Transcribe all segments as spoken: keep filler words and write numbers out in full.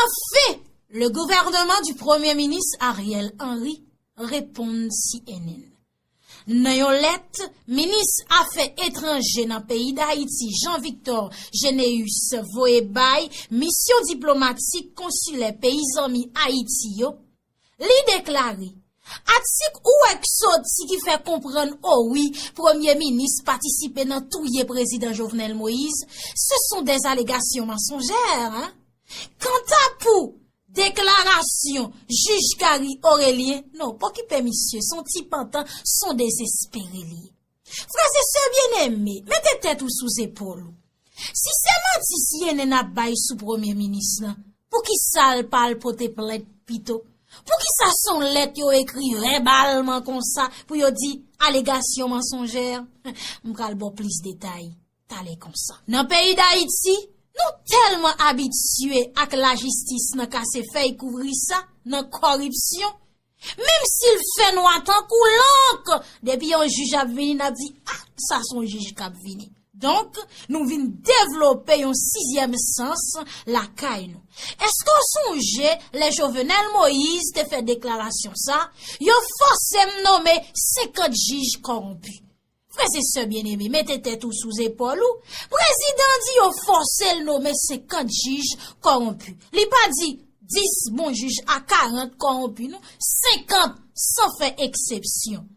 Anfen, le gouvernement du Premier ministre Ariel Henry reponn C N N. Nan yon lèt, minis afè etranje nan peyi Dayiti, Jean Victor Généus, voye bay misyon diplomatik konsilè peyi zanmi Ayiti yo, li deklare, atik ou wè k soti ki fè konprann, o wi, premye minis patisipe nan touye prezidan Jovenel Moïse, ce sont des allégations mensongères, hein? Kanta pou deklarasyon jij Gary Orélien, non, pa okipe misye, se yon ti pantan, se yon dezespere li ye. Frè e sè byeneme, mete tèt ou sou zepòl ou. Si se manti C N N ap bay sou premye minis lan, poukisa l pa al pote plent pito? Poukisa se yon lèt yo ekri vèbalman konsa pou yo di alegasyon mansonjè? M pral ba w plis detay talè konsa. Nan peyi Dayiti, nou tèlman abitye ak lajistis nan kase fèy kouvri sa, nan kòripsyon, menm si l fè nwa tankou lank, depi yon jij ap vini, n ap di, ah, sa se yon jij k ap vini. Donk, nou vin devlope yon sizyèm sans lakay nou. Èske w sonje lè Jovenel Moïse te fè deklarasyon sa, yo fòse m nonmen senkant jij kòwonpi? Frè e sè byeneme, mete tèt ou sou zepòl ou. Prezidan di yo fòse l nonmen senkant jij kòwonpi. Li pa di dis bon jij a karant kòwonpi, non, senkant san fè eksepsyon.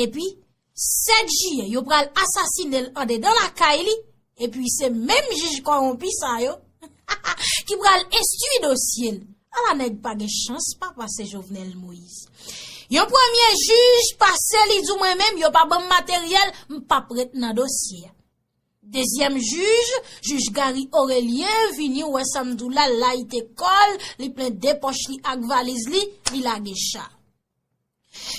Epi, sèt jiyè, yo pral asasinen l andedan lakay li, epi se menm jij kòwonpi sa yo ki pral enstwi dosye l. Ala nèg pa gen chans, pa pase Jovenel Moïse. Yon premye jij pase, li di w, mwen menm, yo pa ban m materyèl, m p ap ret nan dosye a. Dezyèm jij, jij Gary Orélien, vini, ou wè sa m di w la, layite kò l, li plen de pòch li ak valiz li, li lage cha.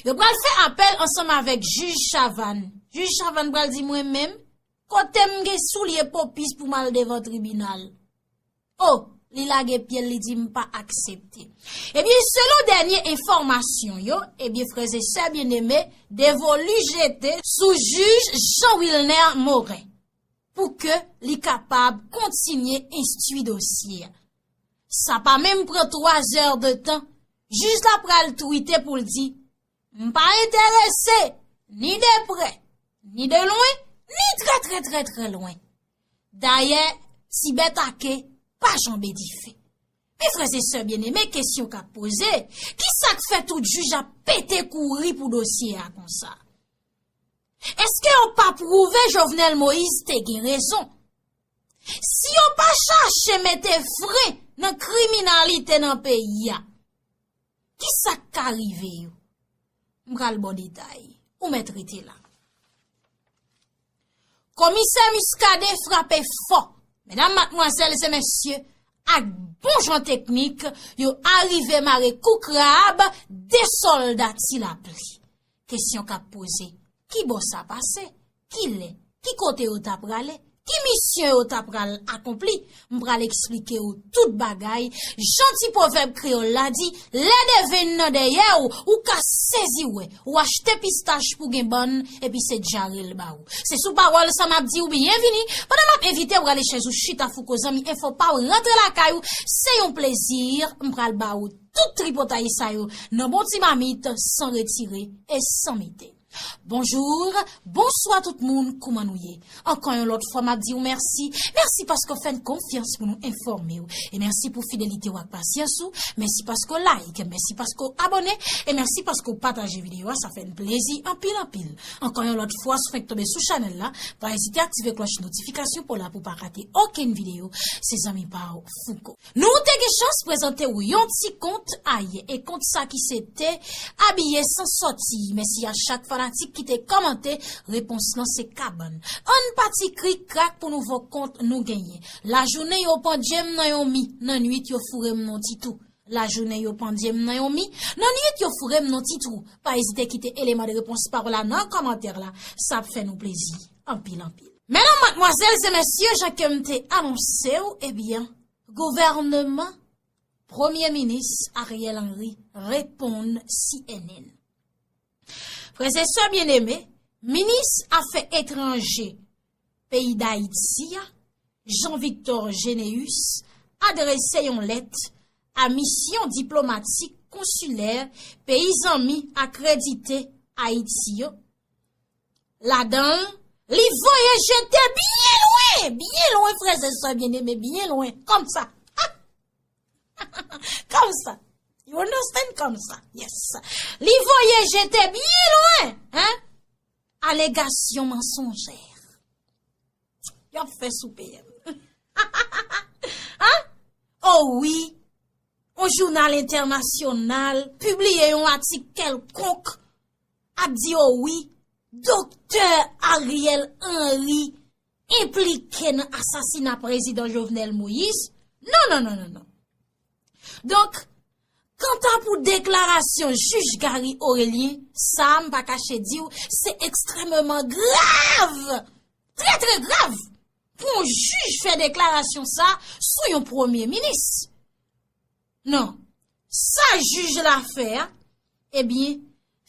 Yo pral fè apèl ansanm avèk jij Chavannes. Jij Chavannes pral di, mwen menm, kote m gen soulye popis pou m al devan tribinal? O, li lage pye l, li di, m pa aksepte. Ebyen, selon dènye enfòmasyon yo, ebyen, frè e sè byeneme, devwa li jete sou jij Jean Wilner Morin pou ke li kapab kontinye enstwi dosye a. Sa pa menm pran twa zè de tan, jij la pral twite pou l di, m pa enterese, ni de prè, ni de lwen, ni trè, trè, trè, trè lwen. Dayè, ti bèt ake pa janbe dife. Men frè e sè byeneme, kesyon k ap poze, kisa k fè tout jij ap pete kouri pou dosye a konsa? Èske yo pa pwouve Jovenel Moïse te gen rezon? Si yo pa chache mete fren nan kriminalite nan peyi a, kisa k ka rive yo? M pral ba w detay. Ou mèt rete la. Komisè Muscadin frape fò. Medam, madmwazèl e mesye, ak bon jan teknik, yo arive mare kou krab de sòlda Ti Lapli. Kesyon k ap poze, ki bò sa pase? Kilè? Ki kote yo ta prale? Ki misyon yo ta pral akonpli? M pral eksplike w tout bagay. Jan ti pwovèb kreyòl la di, lè devenn nan dèyè w, ou ka sezi wè. Ou achte pistach pou gen bann, epi se djarel ba ou. Se sou pawòl sa m ap di w byenvini. Pandan m ap envite w rale chèz ou chita, Fouco, zanmi enfo pa w, rantre lakay ou. Se yon plezi, m pral ba ou tout tripotay sa yo nan bon ti mamit, san retire e san mete. Bonjou, bonswa tout moun, kouman nou ye? Ankò yon lòt fwa, m ap di w mèsi. Mèsi paske w fè n konfyans pou nou enfòme w. E mèsi pou fidelite w ak pasyans ou. Mèsi paske w like, mèsi paske w abòne, e mèsi paske w pataje videyo a, sa fè n plezi anpil, anpil. Ankò yon lòt fwa, si w fenk tonbe sou chanèl la, pa ezite aktive klòch notifikasyon pou w la pou w pa rate okenn videyo. Se zanmi pa w, Fouco. Nou te gen chans prezante w yon ti kont ayè, e kont sa ki se te abiye san sòti. Mèsi a chak fanatik ki te kòmante, repons lan se kabann. Ann pati krik krak pou nouvo kont nou genyen. Lajounen yo pandye m nan yon mi, nan nwit yo foure m nan ti twou. Lajounen yo pandye m nan yon mi, nan nwit yo foure m nan ti twou. Pa ezite kite eleman de repons pa w la nan kòmantè la, sa ap fè nou plezi anpil, anpil. Medam, madmwazèl e mesye, jan ke m te anonse w, ebyen, gouvènman Premye Minis Ariel Henry reponn C N N. Frè e sè byeneme, minis afè etranje peyi Dayiti a, Jean Victor Généus, adrese yon lèt a misyon diplomatik, konsilè, peyi zanmi akredite Ayiti yo. Ladan l, li voye jete byen lwen, byen lwen, frè e sè byeneme, byen lwen, kòmsa. Kòmsa. You understand? Kòmsa. Yes. Li voye jete byen lwen, hein? Alegasyon mansonjè. Y ap fè sou P M. Hein? Oh wi, yon jounal entènasyonal pibliye yon atik kèlkonk ap di, oh wi, Doktè Ariel Henry enplike nan asasina prezidan Jovenel Moïse. Non, non, non, non, non. Donk, kanta pou deklarasyon jij Gary Orélien, sa a, m pa kache di w, se ekstrèmeman grav, trè, trè grav, pou yon jij fè deklarasyon sa a sou yon premye minis. Non, sa jij la fè a, ebyen,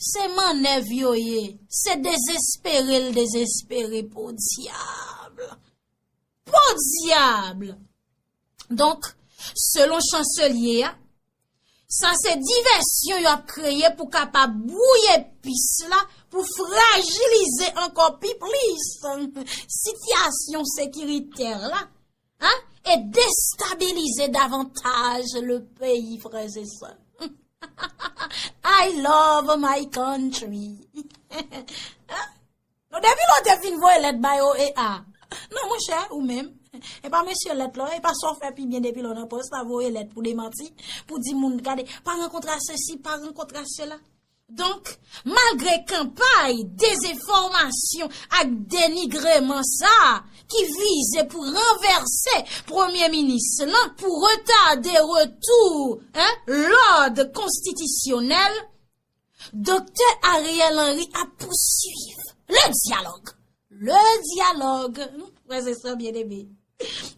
se mannèv yo ye, se dezespere l dezespere, podyab. Podyab! Donk, selon chanselye a, sa se divèsyon y ap kreye pou kapab bwouye pis la, pou frajilize ankò pi plis sitiyasyon sekiritè la, hein, e destabilize davantaj le peyi, frè e sè. I love my country. Non, depi lè w te fin voye lèt bay O E A. Non, monchè, ou menm. E pa mesye lèt la, e pa sa w fè pi byen depi lè w nan pòs la, voye lèt pou demanti, pou di moun, gade, pa rankontre a sesi, pa rankontre a sela. Donk, malgre kanpay dezenfòmasyon ak denigreman sa a ki vize pou ranvèse premye minis lan, pou retade retou, hein, lòd konstitisyonèl, Doktè Ariel Henry ap pouswiv le dyalòg. Le dyalòg. Hmm, frè e sè byeneme.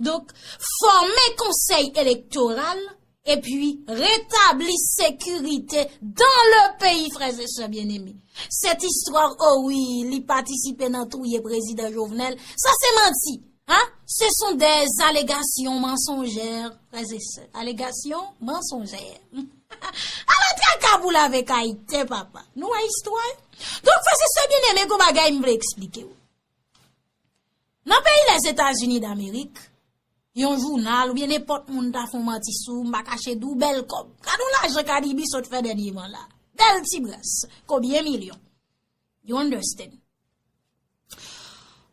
Donk, fòme konsèy elektoral epi retabli sekirite dans le pays, frè e sè byeneme. Cette histoire, oh wi, li patisipe nan touye prezidan Jovenel. Sa se manti. Hein? Ce sont des allégations mensongères, frè e sè. Allégations mensongères. Ala traka pou lave kay tè, papa. Nou wè istwa? Donk, frè e sè byeneme, gon bagay m vle eksplike w. Nan peyi Lèzetazini Damerik, yon jounal oubyen nenpòt moun ta fè yon manti sou ou, m pa kache di w, bèl kòb. Gad yon lajan Cardi B sot fè dènyèman la. Bèl ti bras. Konbyen milyon? You understand?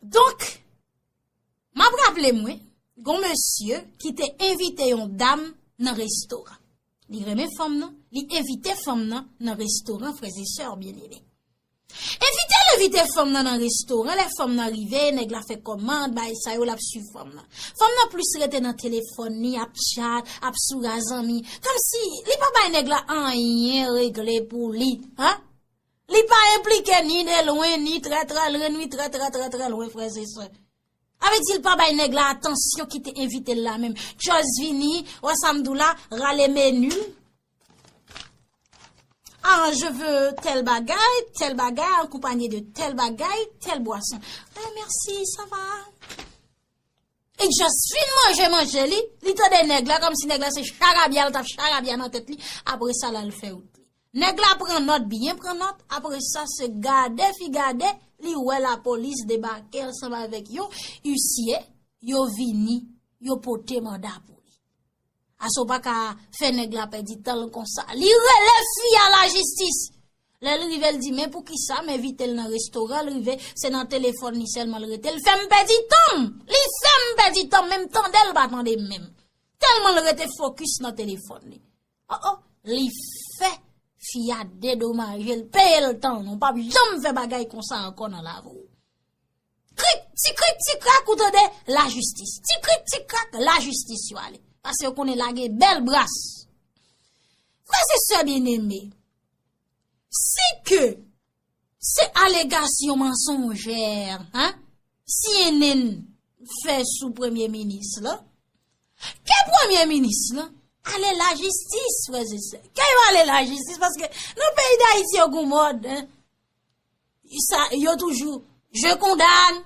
Donk, m ap raple mwen, gon mesye ki te envite yon dam nan restoran. Li renmen fanm nan, li envite fanm nan nan restoran, frè e sè byeneme. Envite l envite fanm nan nan restoran, lè fanm nan rive, nèg la fè kòmand, bay sa yo, l ap swiv fanm nan. Fanm nan plis rete nan telefòn li, ap chat, ap sou razanmi. Kòmsi li pa bay nèg la anyen regle pou li, hein? Li pa enplike ni de lwen, ni trè, trè lwen, ni trè, trè, trè, trè lwen, frè e sè. Sa vle di l pa bay nèg la atansyon ki te envite l la menm. Just vini, wè sa m di w la, rale meni. Ah, je veux tel bagay, tel bagay, accompagné de tel bagay, tel boisson. Ah, merci, ça va. E just fin manje, manje li, li tande nèg la, kòmsi nèg la se charabya, l t ap charabya nan tèt li. Apre sa, l al fè wout li. Nèg la pran nòt, byen pran nòt. Apre sa, se gade fi gade, li wè lapolis debake ansanm avèk yon isye, yo vini, yo pote manda pou li. Ase w pa ka fè nèg la pèdi tan l konsa. Li rele fi a lajistis. Lè l rive, l di, men poukisa m envite l nan restoran, l rive, se nan telefòn li sèlman l rete. L fè m pèdi tan m. Li fè m pèdi tan m, menm tande l pa tande m menm. Tèlman l rete fokis nan telefòn li. Oh, oh, li fè fi a dedomaje l, peye l tan l. Ou p ap janm fè bagay konsa ankò nan lavi w. Krik, ti krik, ti krak, ou tande, lajistis. Ti krik, ti krak, lajistis yo ale. Paske yo konnen la gen bèl bras. Frè e sè byeneme, si ke se alegasyon mansonjè, hein, C N N fè sou premye minis la, ke premye minis la ale lajistis, frè e sè. Ke yo ale lajistis, paske nan peyi Dayiti yo gon mòd, hein. Sa, yo toujou, je condamne,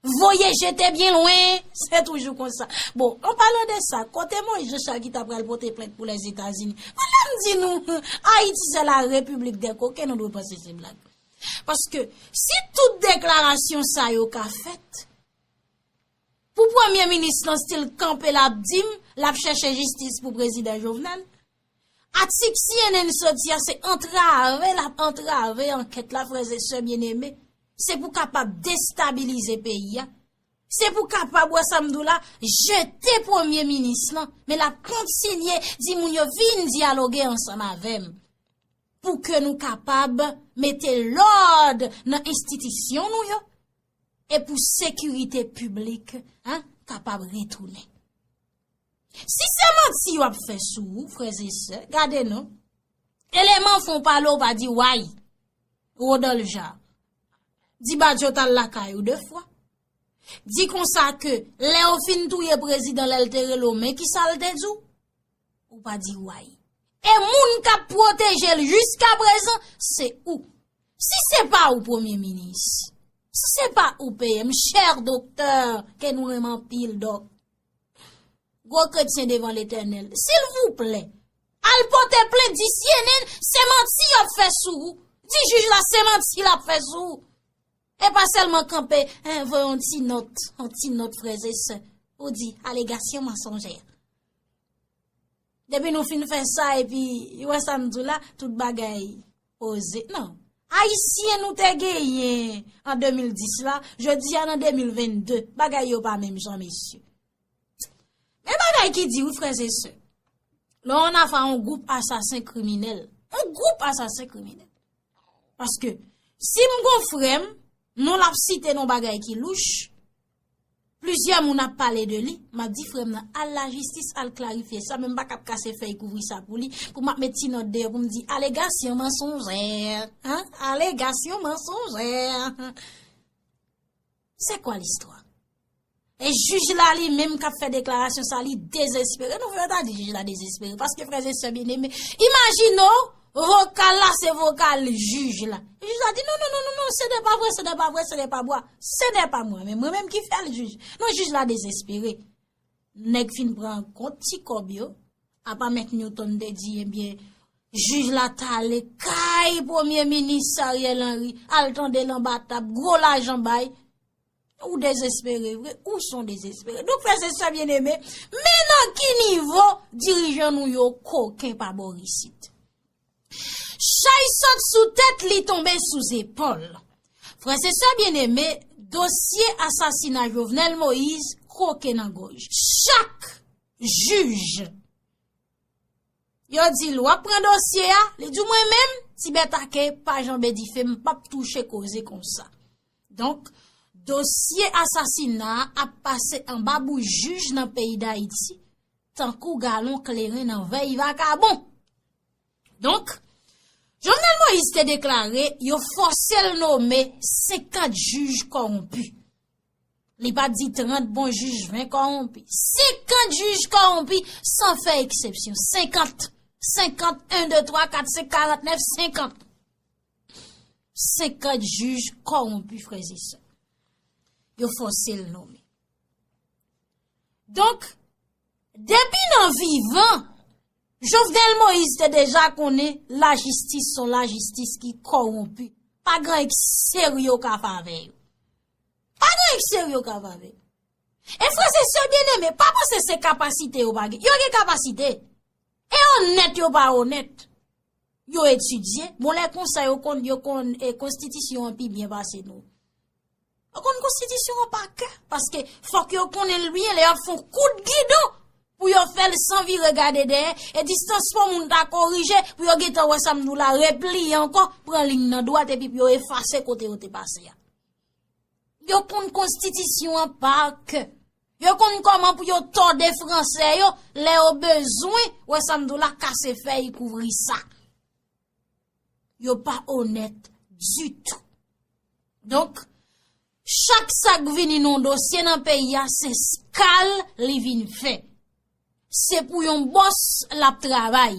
Voye jete byen lwen, se toujou konsa. Bon, an palan de sa, kote Moïse Jean Charles ki ta pral pote plent pou Lèzetazini? Mwen menm di nou, Ayiti se la repiblik dè koken, nou dwe panse se blag. Paske si tout deklarasyon sa yo ka fèt, pou premye minis lan still kanpe l ap di m l ap chèche jistis pou prezidan Jovenel, atik C N N soti a se antrave l ap antrave ankèt la, frè e sè byeneme. Se pou kapab destabilize peyi a. Se pou kapab, wè sa m di w la, jete premye minis lan, men l ap kontinye di moun yo vin dyaloge ansanm avè m. Pou ke nou kapab mete lòd nan enstitisyon nou yo e pou sekirite piblik, en, kapab retounen. Si se manti yo ap fè sou ou, frè e sè, gade non. Eleman fon pale w pa di way. Rodolphe Jean. Di Badio t al lakay ou de fwa. Di konsa ke lè yo fin touye prezidan lè l te rele w, men kisa l te di w? Ou pa di way. E moun k ap pwoteje l jiska prezan, se ou. Si se pa ou premye minis, si se pa ou P M, chè doktè ke nou renmen anpil, dòk, gwo kretyen devan Letènèl, silvouplè, al pote plent, di C N N se manti y ap fè sou ou. Di jij la se manti l ap fè sou ou. E pa sèlman kanpe, en, voye yon ti nòt, yon ti nòt, frè e sè, ou di alegasyon mansonjè. Depi nou fin fè sa, epi, ou wè sa m di w la, tout bagay poze. Non. Ayisyen nou te genyen an de mil dis la, jodi a nan de mil vennde, bagay yo pa menm jan, mesye. Men bagay ki di wi, frè e sè. Lè w ann afè a yon gwoup asasen kriminèl. Yon gwoup asasen kriminèl. Paske, si m gon frè m, non l ap site nan bagay ki louch, plizyè moun ap pale de li, m ap di frè m nan, al lajistis, al klarifye sa, men m pa kab kase fèy kouvri sa pou li, pou m ap met ti nòt deyò pou m di, alegasyon mansonjè, en, alegasyon mansonjè. C'est quoi l'histoire? E jij la li menm k ap fè deklarasyon sa, li dezespere. Nou fè yo ta di jij la dezespere. Paske, frè e sè byeneme, imajine w, vokal la se vokal jij la. Jij la di, non, non, non, non, non, ce n'est pas vrai, ce n'est pas vrai, ce n'est pas moi. Ce n'est pas moi. Men mwen menm ki fè l, jij. Non, jij la dezespere. Nèg fin pran kont ti kòb yo. Apa Mèt Newton te di, ebyen, jij la t ale kay premye minis Ariel Henry, al tande l anba tab, gwo lajan bay. Ou dezespere vre, ou se yon dezespere. Donk, frè e sè byeneme, men nan ki nivo dirijan nou yo koken pa bò isit? Chay sot sou tèt, li tonbe sou zepòl. Frè e sè byeneme, dosye asasina Jovenel Moïse koke nan gòj. Chak jij, yo di l, w ap pran dosye a, li di w, mwen menm, Ti Bèt Ake pa janbe dife, m p ap touche koze konsa. Donk, dosye asasina a ap pase anba bouch jij nan peyi Dayiti, tankou galon kleren nan vèy vakabon. Donk, Jovenel Moïse te deklare yo fòse l nome senkant jij kòwonpi. Li pa t di trant bon jij, ven kòwonpi. Senkant jij kòwonpi san fè eksepsyon. Senkant. Senkant, en, de, twa, kat, senk, karantnèf, senkant. Senkant jij kòwonpi, frè e sè. Yo fòse l nome. Donk, depi nan vivan, Jovenel Moïse te deja konnen lajistis se yon lajistis ki kòwonpi. Pa gen anyen k serye yo ka fè avè yo. Pa gen anyen k serye yo ka fè avè yo. E frè e sè byeneme, pa panse se kapasite yo pa gen. Yo gen kapasite. E onèt yo pa onèt. Yo etidye. Bon, lè konsa, yo konn, yo konn, e, konstitisyon an pi byen pase nou. Yo konn konstitisyon an pa kè, paske fòk yo konnen l byen lè y ap fè yon kout gidon pou yo fè l san vire gade dèyè, e distans fò moun ta korije pou yo gentan wè sa m di w la, repliye ankò, pran liy nan dwat epi pou yo efase kote yo te pase a. Yo konn konstitisyon an pa kè. Yo konn kòman pou yo tòde fransè yo lè yo bezwen, wè sa m di w la, kase fèy kouvri sa. Yo pa onèt ditou. Donk, chak sa k vini nan yon dosye nan peyi a, se skal li vin fè. Se pou yon bòs l ap travay.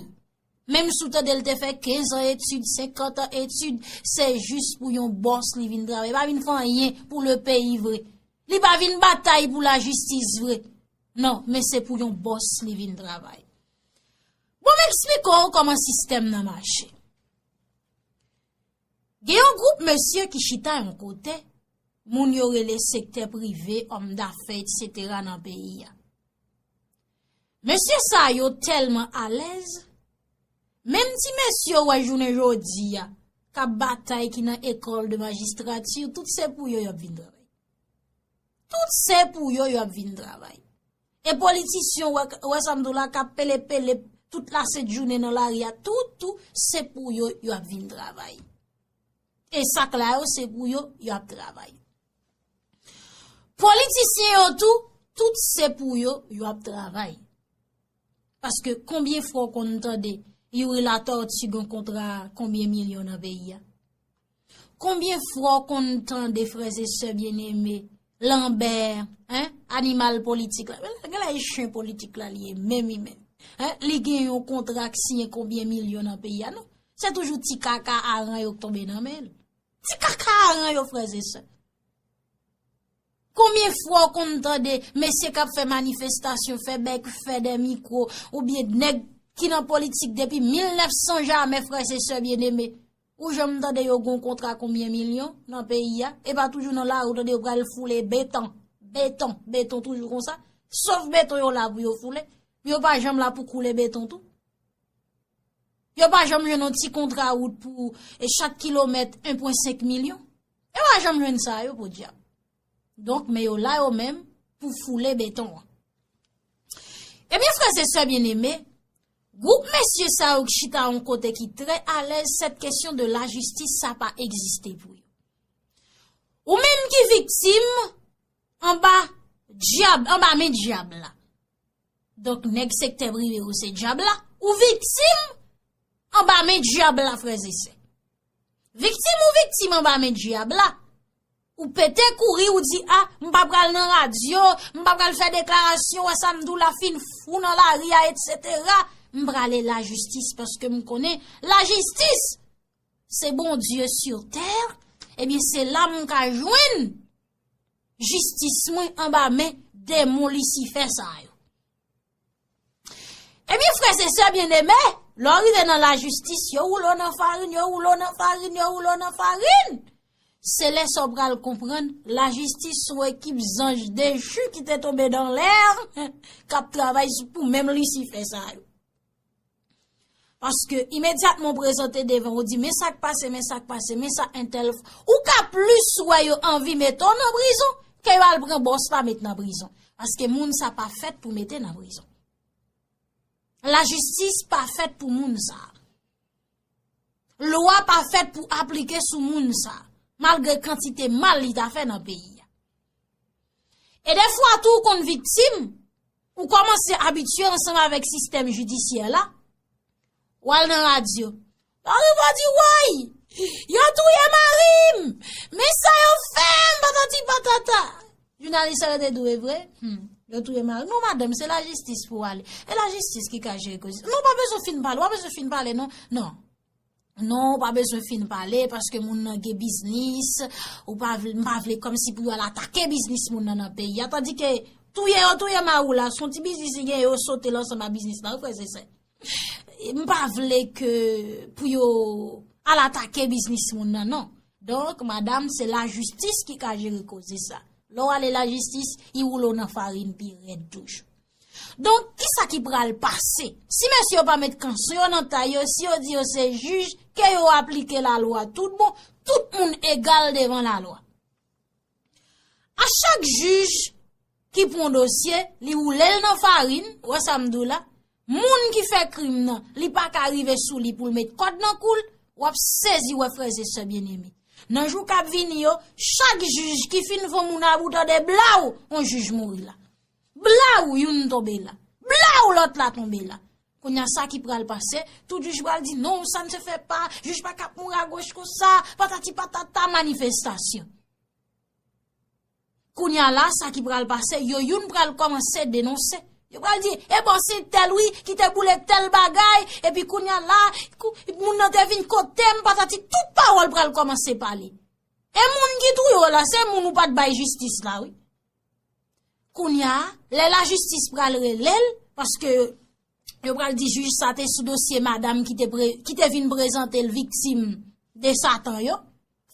Menm si w tande l te fè kenz an etid, senkant an etid, se jis pou yon bòs li vin travay. Li pa vin fè anyen pou le peyi vre. Li pa vin batay pou lajistis vre. Non, men se pou yon bòs li vin travay. Bon, m eksplike w kòman sistèm nan mache. Gen yon gwoup mesye ki chita yon kote, moun yo rele sektè prive, òm dafè, etsetera nan peyi a. Mesye sa yo tèlman alèz, menm ti mesye w wè jounen jodi a, k ap batay ki nan école de magistrature, tout se pou yo y ap vin travay. Tout se pou yo y ap vin travay. E politisyen w wè, w wè sa m di w la k ap pele pele tout lasent jounen nan lari a, tout, tout, se pou yo y ap vin travay. E sak la yo, se pou yo y ap travay. Politisyen yo tou, tout se pou yo y ap travay. Paske konbyen fwa w konn tande Youri Latortue gen kontra konbyen milyon nan peyi a? Konbyen fwa w konn tande frè e sè byeneme, Lambert, hein, animal politik la? Gen lè e chen politik la li ye, menm imen. Hein, li gen yon kontra k siyen konbyen milyon nan peyi a, non? Se toujou ti kaka aran yo k tonbe nan men l. Ti kaka aran yo, frè e sè. Konbyen fwa w konn tande mesye k ap fè manifestasyon, fè bèk, fè dè mikwo, oubyen nèg ki nan politik depi mil nèf san jamè, frè e sè byeneme? Ou janm tande yo gen yon kontra konbyen milyon nan peyi a? E pa toujou nan lari ou tande yo pral foule beton. Beton, beton toujou konsa. Sof beton yo la pou yo foule. Men yo pa janm la pou koule beton tou. Yo pa janm jwenn yon ti kontra wout pou, e, chak kilomèt en pwen senk milyon. Yo pa janm jwenn sa yo, podyab. Donk, men yo la yo menm pou foule beton an. Ebyen, frè e sè byeneme, gwoup mesye sa yo k chita yon kote ki trè alèz, cette question de la justice, sa pa egziste pou yo. Ou menm ki viktim, anba dyab, anba men dyab la. Donk, nèg sektè prive yo se dyab la. Ou viktim anba men dyab la, frè e sè. Viktim ou viktim anba men dyab la. Ou pete kouri, ou di, "A, m pa pral nan radyo, m pa pral fè deklarasyon, wè sa m di w la fin fou nan lari a, etsetera. M prale lajistis paske m konnen lajistis, se Bondye sou tè, ebyen, se la m ka jwenn jistis mwen anba men demon Lisifè sa yo." Ebyen, frè e sè byeneme, lè w rive nan lajistis, yo woule w nan farin, yo woule w nan farin, yo woule w nan farin. Se lè sa w pral konprann, lajistis se yon ekip zanj dechu ki te tonbe dan lè, k ap travay sou, pou menm Lisifè sa yo. Paske imedyatman w prezante devan, ou di, "Men sa k pase, men sa k pase, men sa entèl f-," ou ka plis wè yo anvi mete w nan prizon ke yo al pran bòs la met nan prizon. Paske moun sa pa fèt pou mete nan prizon. Lajistis pa fèt pou moun sa. Lwa pa fèt pou aplike sou moun sa, malgre kantite mal li ta fè nan peyi a. E defwa tou, ou konn viktim, ou kòmanse abitye ansanm avèk sistèm jidisyè la, w al nan radyo. Lè w rive w di, "Woy, yo touye mari m, men sa yo fè m, patati patata." Jounalis la rete di w, "E vre? Hmm, yo touye mari m." "Non, madanm, se lajistis pou w ale. E lajistis ki ka jere koze." "Non, w pa bezwen fin pale, w pa bezwen fin pale, non, non." Non, ou pa bezwen fin pale, paske moun nan gen biznis, ou pa vle, m pa vle kòmsi pou yo al atake biznis moun nan nan peyi a. Tandike touye yo touye mari w la, se yon ti biznis li gen, yo sote l ansanm a biznis la, wi, frè e sè. M pa vle ke pou yo al atake biznis moun nan, non. Donk, madanm, se lajistis ki ka jere koze sa. Lè w ale lajistis, li woule w nan farin pi rèd toujou. Donk, kisa ki pral pase? Si mesye yo pa met kanson yo nan tay yo, si yo di yo se jij, ke yo aplike lalwa tout bon, tout moun egal devan lalwa. A chak jij ki pran dosye, li woule l nan farin, ou wè sa m di w la, moun ki fè krim nan, li pa ka rive sou li pou l met kòd nan kou l, w ap sezi wè frè e sè byeneme. Nan jou k ap vini yo, chak jij ki fin fè yon moun abou tande blaw, yon jij mouri la. Blaw, youn tonbe la. Blaw, lòt la tonbe la. Kounye a sa ki pral pase, tout jij pral di, "Non, ça ne se fait pas, jij pa ka ap mouri agoch konsa, patati patata, manifestasyon." Kounye a la, sa ki pral pase, yo youn pral kòmanse denonse. Yo pral di, "E bon, se tèl wi, ki te boule tèl bagay, epi kounye a la, kou-, moun nan te vin kote m, patati," tout pawòl pral kòmanse pale. E moun ki touye w la, se moun ou pa t bay jistis la, wi. Kounye a, lè lajistis pral rele l, paske yo pral di jij sa te sou dosye madanm ki te, pre, ki te vin prezante l viktim de Satan yo,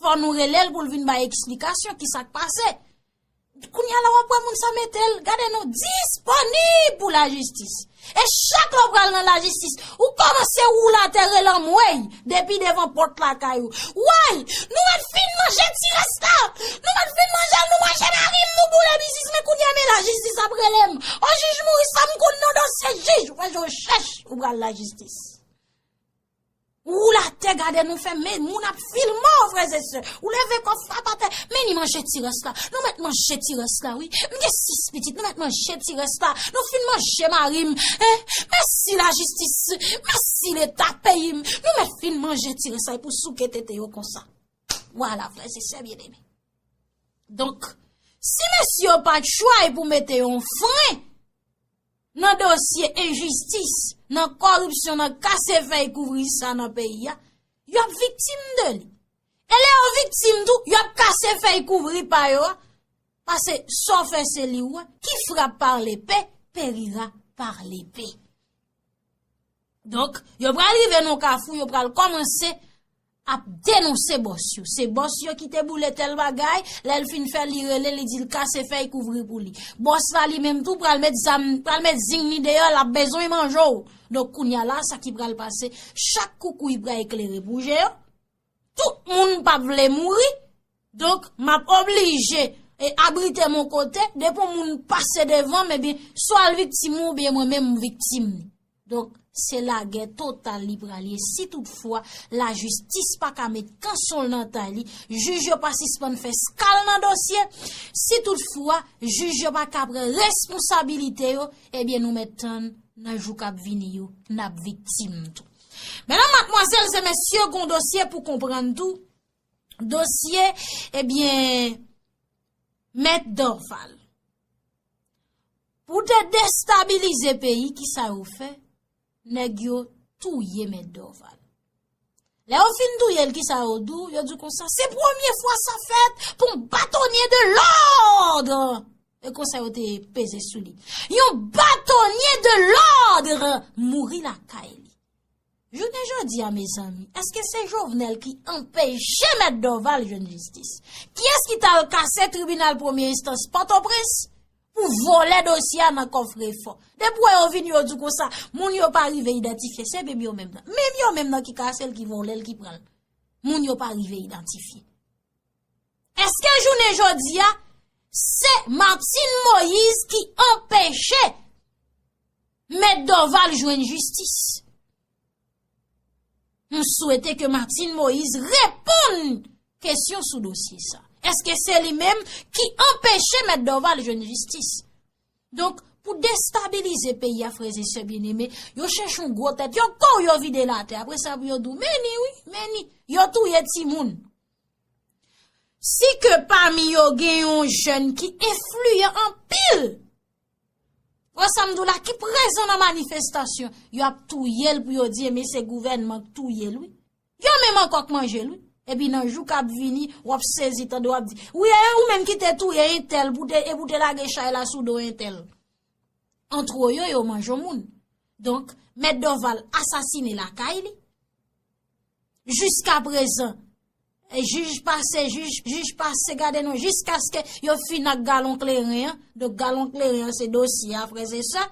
fò nou rele l pou l vin bay eksplikasyon ki sa k pase. Kounye a la w ap wè moun sa mete l, gade nou, disponib pou lajistis. E chak lè w pral nan lajistis, ou kòmanse woule atè rele anmwey depi devan pòt lakay ou. Way, nou mèt fin manje ti rès la. Nou mèt fin manje l, nou manje mari m, nou boule biznis, men kounye a men lajistis ap rele m. O jij Moris, sa m konn nan dosye jij, ou wè jan w chèch, ou pral lajistis. Ou woule atè gade nou fè, men moun ap filme w, frè e sè. Ou leve kò w frape atè. Men ni manje ti rès la. Nou mèt manje ti rès la, wi. M gen sis pitit, nou mèt manje ti rès la. Nou fin manje mari m. Hein? Mèsi lajistis. Mèsi Leta peyi m. Nou mèt fin manje ti rès la epi w souke tete yo konsa. Vwala, frè e sè byeneme. Donk, si mesye yo pa t try pou mete yon fren nan dosye enjistis, nan kòripsyon, nan kase fèy kouvri sa nan peyi a, y ap viktim de li. E lè yo viktim tou, y ap kase fèy kouvri pa yo a, paske sa w fè se li w wè, qui frappe par l'épée périra par l'épée. Donk, yo pral rive nan kafou, yo pral kòmanse ap denonse bòs yo. Se bòs yo ki te boule tèl bagay, lè l fin fè li rele, li di l kase fèy kouvri pou li. Bòs la li menm tou pral met zam, pral met zing li deyò, l ap bezwen manje w. Donk kounye a la, sa ki pral pase, chak koukouy pral eklere pou je yo. Tout moun p ap vle mouri, donk m ap oblije e abrite m yon kote, depi yon moun pase devan m, ebyen, swa l viktim ou oubyen mwen menm m viktim li. Donk, se lagè total li pral ye si toutfwa lajistis pa ka met kanson l nan tay li, jij yo pa sispann fè skal nan dosye, si toutfwa jij yo pa ka pran responsabilite yo, ebyen nou mèt tann nan jou k ap vini yo, n ap viktim tou. Medam, madmwazèl e mesye, gon dosye pou konprann tou. Dosye, ebyen, Mèt Dorval. Pou te destabilize peyi, ki sa yo fè? Nèg yo touye Mèt Dorval. Lè yo fin touye l, ki sa yo di w? Yo di w konsa, se premye fwa sa fèt pou yon batonye de lòd! E konsa yo te peze sou li. Yon batonye de lòd mouri lakay li. Jounen jodi a, mezanmi, èske se Jovenel ki anpeche Mèt Dorval jwenn jistis? Kiyès ki t al kase tribinal premye enstans Pòtoprens pou vòlè dosye a nan kòfrefò? Depi w wè yo vini, yo di w konsa, moun yo pa rive idantifye, se menm yo menm nan. Menm yo menm nan ki kase l, ki vòlè l, ki pran l. Moun yo pa rive idantifye. Èske jounen jodi a, se Martine Moïse ki anpeche Mèt Dorval jwenn jistis? M swete ke Martine Moïse reponn kesyon sou dosye sa. Èske se li menm ki anpeche Mèt Dorval jwenn jistis? Donk, pou destabilize peyi a, frè e sè byeneme, yo chèche yon gwo tèt, yo kouri yo vide l atè. Apre sa, pou yo di w, men ni wi, men ni. Yo touye timoun. Si ke pami yo gen yon jèn ki enfliyan anpil, wè sa m di w la, ki prezan nan manifestasyon, y ap touye l pou yo di, men se gouvènman k touye l wi. Yo menm ankò k manje l wi. Epi nan jou k ap vini, w ap sezi tande w ap di, wi, e ou menm ki te touye entèl pou te, e pou te lage chay la sou do entèl. Antwo yo, yo manje yon moun. Donk, Mèt Dorval asasine lakay li. Jiskaprezan, e jij pase, jij, jij pase, gade non, jiskaske yo fin ak galon kleren an. Donk, galon kleren an se dosye a, frè e sè.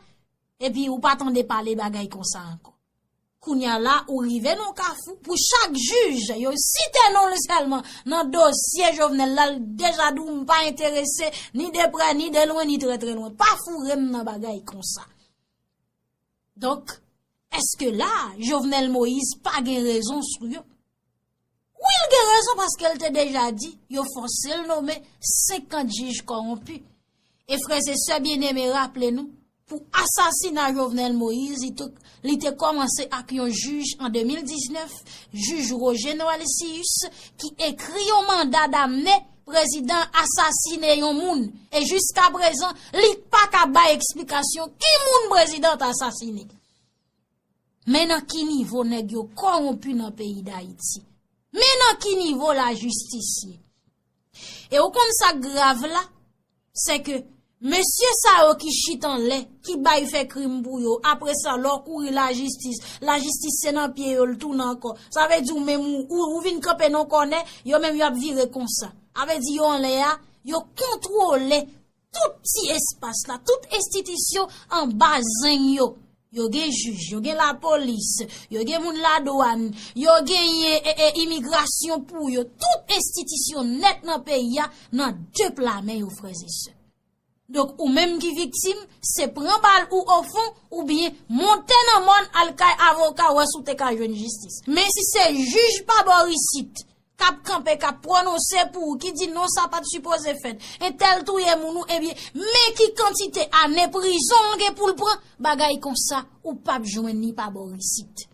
Epi ou pa tande pale bagay konsa ankò. Kounye a la, ou rive nan kafou, pou chak jij, yo site non l sèlman nan dosye Jovenel la, l deja di w, m pa enterese, ni de prè, ni de lwen, ni trè, trè lwen. Pa foure m nan bagay konsa. Donk, èske la, Jovenel Moïse pa gen rezon sou yo? Wi, l gen rezon, paske l te deja di, yo fòse l nome senkant jij kòwonpi. E frè e sè byeneme, raple nou, pou asasina Jovenel Moïse, li te, li te kòmanse ak yon jij an de mil diznèf, jij Roger Noël Cius, ki ekri yon manda damne, prezidan asasine yon moun. E jiskaprezan, li pa ka bay eksplikasyon ki moun prezidan t asasine. Men nan ki nivo nèg yo kòwonpi nan peyi Dayiti? Men nan ki nivo lajistis ye? E ou konn sa k grav la? Se ke Mesye sa yo ki chita anlè, ki bay fè krim pou yo, apre sa, lè w kouri lajistis, lajistis se nan pye yo l tounen ankò. Sa vle di w menm ou, ou, ou vin kanpe nan kònè, yo menm y ap vire konsa. Sa vle di yo anlè a, yo kontwole tout ti espas la, tout enstitisyon anba zen yo. Yo gen jij, yo gen lapolis, yo gen moun ladwàn, yo genyen e, e, imigrasyon pou yo. Tout enstitisyon nèt nan peyi a nan de pla men yo, frè e sè. Donk, ou menm ki viktim, se pran bal ou ofon, oubyen monte nan mòn al kay avoka, wè si w te ka jwenn jistis. Men si se jij pa bò isit k ap kanpe, k ap pwononse pou ou, ki di non, sa pa t sipoze fèt, entèl touye moun ou, ebyen, men ki kantite ane prizon l gen pou l pran, bagay konsa, ou p ap jwenn li pa bò isit.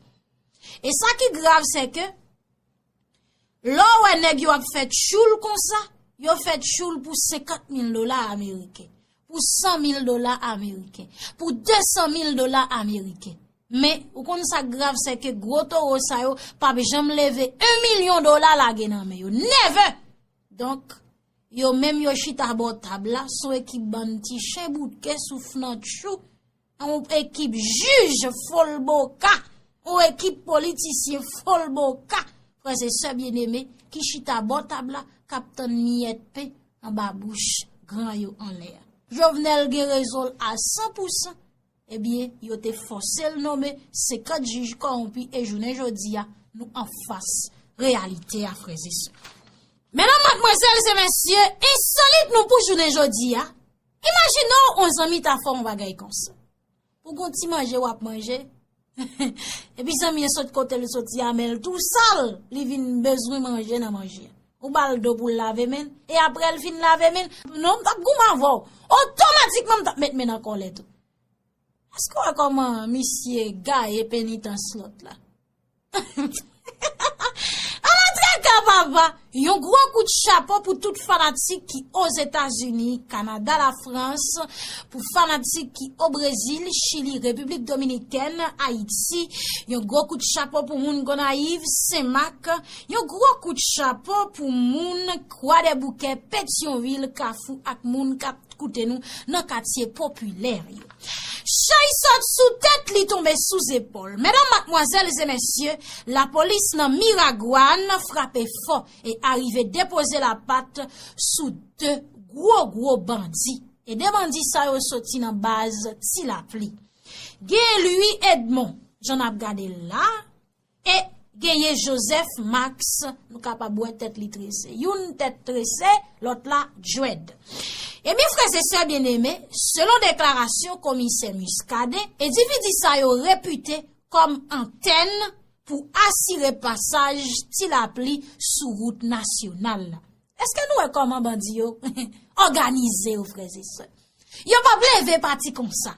E sa ki grav, se ke lè w wè nèg yo ap fè tchoul konsa, yo fè tchoul pou senkant mil dola ameriken, pou san mil dola ameriken, pou de san mil dola ameriken. Men, ou konn sa k grav, se ke gwo towo sa yo p ap janm leve en milyon dola lage nan men yo. Never! Donk, yo menm yo chita bò tab la, se yon ekip bann ti chen boutke souf nan tchou, yon ekip jij folboka, yon ekip politisyen folboka, frè e sè byeneme, ki chita bò tab la, k ap tann miyèt pen anba bouch gran yo anlè a. Jovenel gen rezon l a san pou san, ebyen, yo te fòse l nonmen senkant jij kòwonpi e jounen jodi a, nou anfas reyalite a, frè e sè. Medam, madmwazèl e mesye, ensolit nou pou jounen jodi a, imajine w yon zanmi ta fè yon bagay konsa. Pou gon ti manje w ap manje, epi zanmi an sot kote l soti a, men l tou sal, li vin bezwen manje nan manje. Ou ba l do pou l lave men l, e apre l fin lave men l, non, m t ap goumen avè w. Otomatikman, m t ap met men nan kòlèt ou. Èske w wè kòman misye gaye penitans lòt la? Ala traka, papa! Yon gwo kout chapo pou tout fanatik ki Ozetazini, Kanada, Lafrans, pou fanatik ki o Brezil, Chili, Repiblik Dominikèn, Ayiti. Yon gwo kout chapo pou moun Gonayiv, Senmak. Yon gwo kout chapo pou moun Kwadèboukè, Petyonvil, Kafou ak moun k ap koute nou nan katye popilè yo. Chay sot sou tèt, li tonbe sou zepòl. Medam, madmwazèl e mesye, lapolis nan Miragwàn frape fò e arive depoze lapat sou de gwo, gwo bandi. E de bandi sa yo soti nan baz Ti Lapli. Gen Louis Edmond, jan n ap gade l la, e genyen Joseph Max, nou kapab wè tèt li trese. Youn tèt trese, lòt la dread. Ebyen, frè e sè byeneme, selon deklarasyon komisè Muscadin, endividi sa yo repite kòm antèn pou asire pasaj Ti Lapli sou wout nasyonal la. Èske nou wè kòman bandi yo òganize yo, frè e sè? Yo p ap leve pati konsa.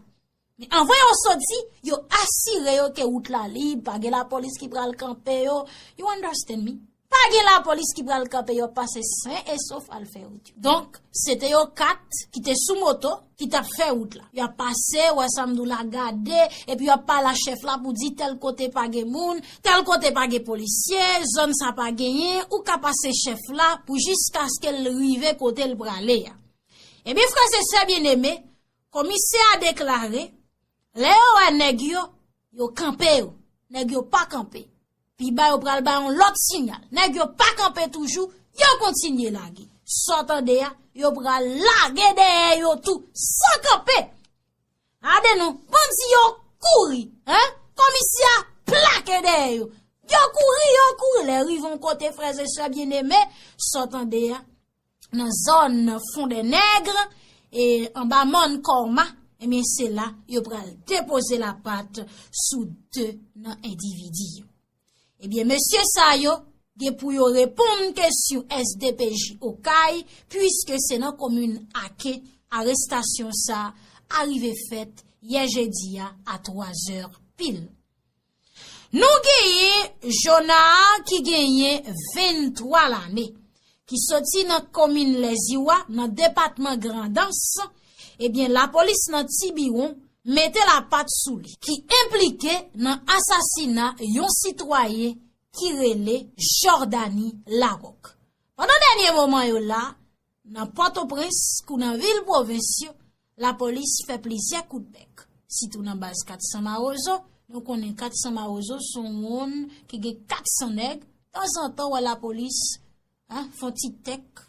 Men anvan yo soti, yo asire yo ke wout la lib, pa gen lapolis ki pral kanpe yo. You understand me? Pa gen lapolis ki pral kanpe yo, pase sen e sof al fè wout yo. Donk, se te yo kat ki te sou moto, ki t ap fè wout la. Y ap pase, wè sa m di w la, gade, epi y ap pale a chèf la pou di tèl kote pa gen moun, tèl kote pa gen polisye, zòn sa pa genyen, ou ka pase chèf la pou jiskaske l rive kote l prale a. Ebyen, frè e sè byeneme, komisè a deklare, lè yo wè nèg yo, yo kanpe yo. Nèg yo pa kanpe. Pi ba yo pral ba yon lòt siyal. Nèg yo pa kanpe toujou, yo kontinye lage. Sa w tande a, yo pral lage dèyè yo tou, san kanpe. Gade non, bandi yo kouri, en? Komisè a plake dèyè yo. Yo kouri, yo kouri. Lè rive yon kote, frè e sè byeneme, sa w tande a, nan zòn Fondènèg, e anba mòn Kòma, ebyen, se la yo pral depoze lapat sou de nan endividi yo. Ebyen, mesye sa yo gen pou yo reponn kesyon S D P J Okay, piske se nan komin Aken arestasyon sa a rive fèt yè jedi a, a twa zè pil. Nou genyen Jona ki genyen venntwa lane, ki soti nan komin Lèziwa, nan depatman Grandans. Ebyen, lapolis nan Tibiwon mete lapat sou li, ki enplike nan asasina yon sitwayen ki rele Jordany Larocque. Pandan dènye moman yo la, nan Pòtoprens kou nan vil pwovens yo, Lapolis fè plizyè kout bèk, sitou nan baz kat san Mawozo. Nou konnen kat san Mawozo se yon wonn ki gen kat san nèg. Tanzantan, w wè lapolis, hein, fè yon ti tèk,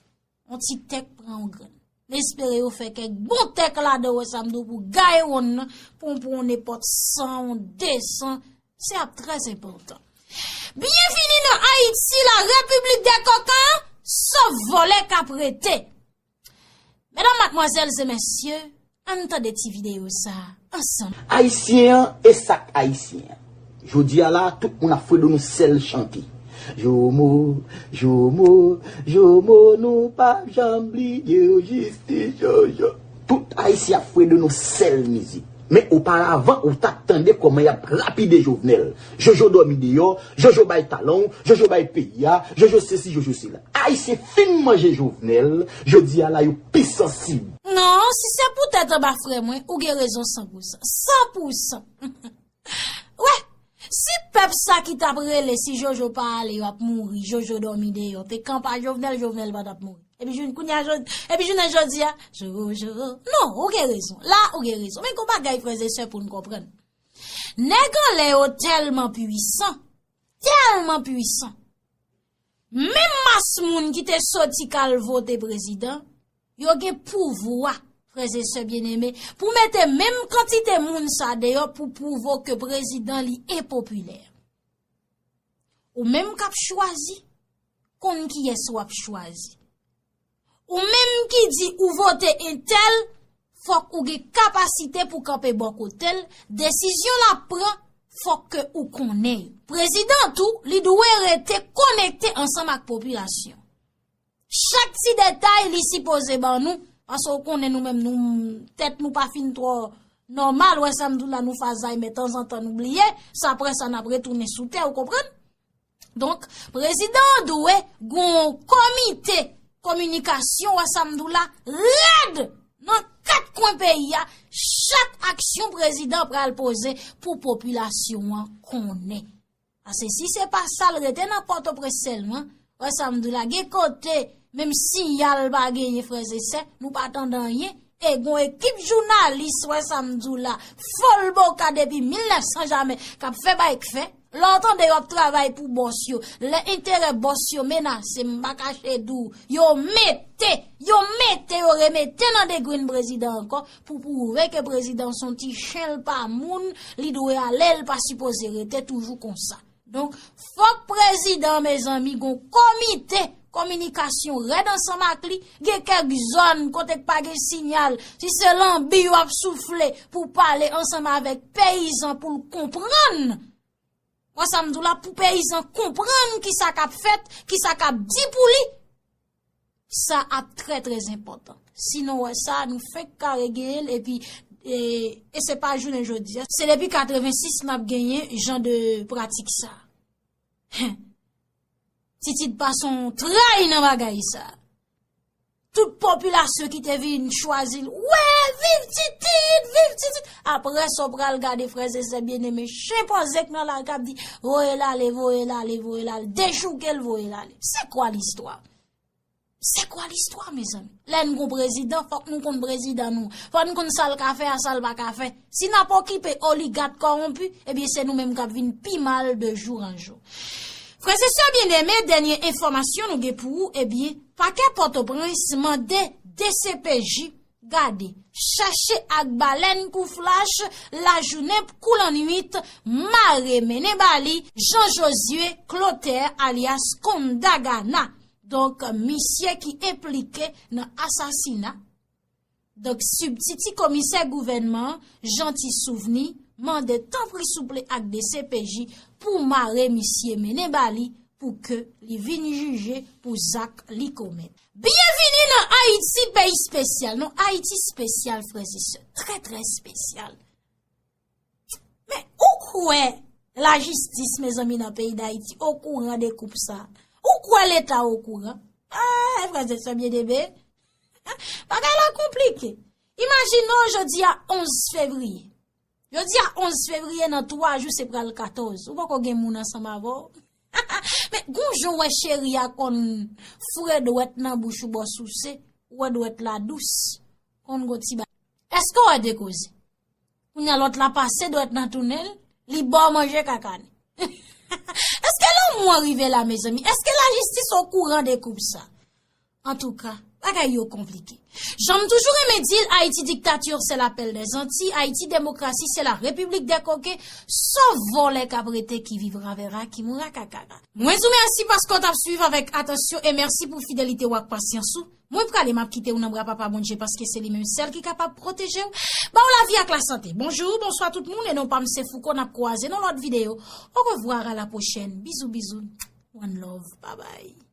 yon ti tèk pran yon grenn. M espere yo fè kèk bon tèk ladan, wè sa m di w, pou gaye wonn nan, pou, pou yon nenpòt san, yon de san, se ap trè enpòtan. Byenvini nan Ayiti, la République des Coquins, sòf vòlè k ap rete. Medam, madmwazèl e mesye, ann tande ti videyo sa a ansanm. Ayisyen an e sa k ayisyen an. Jodi a la, tout moun ap fredo nou sèl chante. Jomo, jomo, jomo, nou p ap janm bliye w, jistis, jojo. Tout ayisyen ap fredo nou sèl mizik. Men oparavan, ou t ap tande kòman y ap lapide Jovenel. Jojo dòmi deyò, Jojo bay talan w, Jojo bay peyi a, Jojo sesi, Jojo sela. Ayisyen fin manje Jovenel, jodi a la yo pi sansib. Non, si se poutèt anba frè mwen, ou gen rezon san pou san. San pou san. Wè, si pèp sa ki t ap rele si Jojo pa ale yo ap mouri, Jojo dòmi deyò, te kanpe a Jovenel, Jovenel pa t ap mouri. Epi jounen kounye a, jodi, epi jounen jodi a, Jojo. Non, ou gen rezon. La, ou gen rezon. Men gon bagay, frè e sè, pou n konprann. Nèg anlè yo tèlman pwisan, tèlman pwisan. Menm mas moun ki te soti k al vote prezidan, yo gen pouvwa, frè e sè byeneme, pou mete menm kantite moun sa deyò pou pwouve ke prezidan li enpopilè. Ou menm k ap chwazi, konn kiyès w ap chwazi. Ou menm ki di ou vote entèl, fòk ou gen kapasite pou kanpe bò kote l, desizyon l ap pran, fòk ke ou konnen yo. Prezidan tou, li dwe rete konekte ansanm ak popilasyon. Chak ti detay li sipoze ban nou, paske ou konnen nou menm, nou, tèt nou pa fin twò nòmal, wè sa m di w la, nou fè Alzheimer, tanzantan nou bliye, sa apre sa n ap retounen sou tè, ou konprann? Donk, prezidan an dwe gon komite kominikasyon, wè sa m di w la, rèd nan kat kwen peyi a. Chak aksyon prezidan pral poze pou popilasyon an konnen. Paske si se pa sa, l rete nan Pòtoprens sèlman, wè sa m di w la, gen kote, menm siyal pa genyen, frè e sè, nou pa tande anyen. E gon ekip jounalis, wè sa m di w la, folboka depi mil nèf san jamè, k ap fè bay k fè. Lè w tande yo ap travay pou bòs yo, lè enterè bòs yo menase, m pa kache di w, yo mete, yo mete, yo remete nan degrenn prezidan ankò, pou pwouve ke prezidan se yon ti chen, l pa moun, li dwe ale, l pa sipoze rete toujou konsa. Donk, fòk prezidan, mezanmi, gon komite kominikasyon rèd ansanm ak li, gen kèk zòn kote k pa gen siyal, si se lanbi yo ap soufle pou pale ansanm avèk peyizan pou l konprann. Wè sa m di w la, pou peyizan konprann kisa k ap fèt, kisa k ap di pou li, sa ap trè, trè enpòtan. Sinon, wè sa, nou fenk kare genyen l, epi, e, e se pa jounen jodi a. Se depi katrevensis n ap genyen jan de pratik sa. Titid pa se yon tray nan bagay sa. Tout popilasyon ki te vin chwazi l, wè, viv Titid, viv Titid. Apre sa, w pral gade frè e sè byeneme, chenpanze k nan lari k ap di, voye l ale, voye l ale, voye l ale, dechouke l, voye l ale. C'est quoi l'histoire? C'est quoi l'histoire, mezanmi? Lè n gon prezidan, fòk nou konn prezidan nou. Fòk n konn sa l ka fè a, sa l pa ka fè. Si n ap okipe oligat kòwonpi, ebyen se nou menm k ap vin pi mal de jour en jour. Frè e sè byeneme, dènye enfòmasyon nou gen pou ou, ebyen, pakè Pòtoprens mande D C P J gade, chache ak balèn kou flach, lajounen kou lannwit, mare mennen ba li, Jean Josué Clotaire alyas Kondagana. Donk, misye ki enplike nan asasina. Donk, sibtiti komisè gouvènman an, Jeanty Souvni, mande tanpri souple ak D C P J pou mare misye mennen ba li pou ke li vin jije pou zak li komèt. Byenvini nan Ayiti, peyi espesyal. Non, Ayiti espesyal, frè e sè. Trè, trè espesyal. Men, ou kwè lajistis, mezanmi, nan peyi Dayiti okouran de koup sa? Ou kwè Leta okouran? Ah, frè e sè byeneme, bagay la konplike. Imajine w jodi a onz fevriye. Jodi a onz fevriye, nan twa jou, se pral katòz. Ou poko gen moun ansanm avè w. Men, gon jan w wè cheri a konn fre dwèt nan bouch ou bò souse, ou wè dwèt la dous. Konn gon ti ba-, Èske w wè de koze? Kounye a lòt la pase dwèt nan tounen l, li ba w manje kakane. Èske lanmou an rive la, mezanmi? Èske lajistis okouran de kou sa? Antouka, bagay yo konplike. Jan m toujou renmen di l, Ayiti diktature, c'est la perle des Antilles, Ayiti demokrasi, c'est la République des coquets, sòf vòlè k ap rete qui vivra verra, qui mourra kakara. Mwen di w mèsi paske w t ap swiv avèk atansyon e mèsi pou fidelite w ak pasyans ou. Mwen prale, m ap kite w nan bra Papa Bondye paske se li menm sèl ki kapab pwoteje w, ba w lavi ak lasante. Bonjou, bonswa tout moun, e non pa m se Fouco, n ap kwaze nan lòt videyo. Au revoir, à la prochaine. Bizou, bizou. One love. Bye bye.